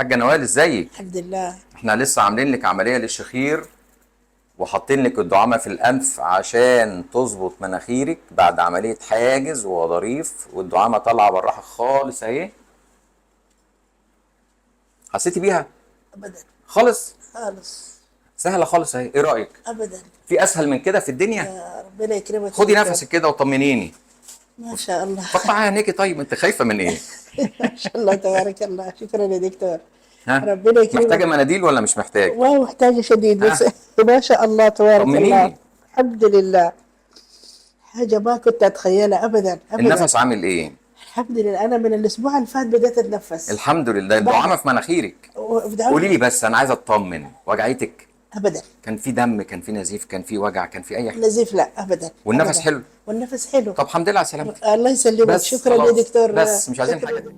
حاجة نوال ازيك؟ الحمد لله. احنا لسه عاملين لك عملية للشخير وحاطين لك الدعامة في الأنف عشان تظبط مناخيرك بعد عملية حاجز وظريف، والدعامة طالعة بالراحة خالص اهي. حسيتي بيها؟ ابدا. خالص؟ خالص. سهلة خالص اهي، ايه رأيك؟ ابدا. في أسهل من كده في الدنيا؟ يا ربنا يكرمك. خدي يا دكتور. نفسك كده وطمنيني. ما شاء الله. فتحي عينيكي. طيب انت خايفة من ايه؟ ما شاء الله تبارك الله، شكرا يا دكتور. ها؟ ربنا يكرمك. محتاجة مناديل ولا مش محتاج؟ واو، محتاجة شديد بس. ما شاء الله تبارك طمنيني. الله. الحمد لله، حاجة ما كنت أتخيلها أبدا أبدا. النفس عامل ايه؟ الحمد لله، أنا من الأسبوع اللي فات بدأت أتنفس. الحمد لله. الدعامة في مناخيرك. قولي لي بس، انا عايز اطمن، وجعتك؟ أبدا. كان في دم؟ كان في نزيف؟ كان في وجع؟ كان في اي حاجة؟ نزيف لا أبدا. والنفس أبداً. حلو؟ والنفس حلو. طب الحمد لله على سلامتك. الله يسلمك. بس شكرا يا خلاص. دكتور. بس مش عايزين شكراً. حاجة.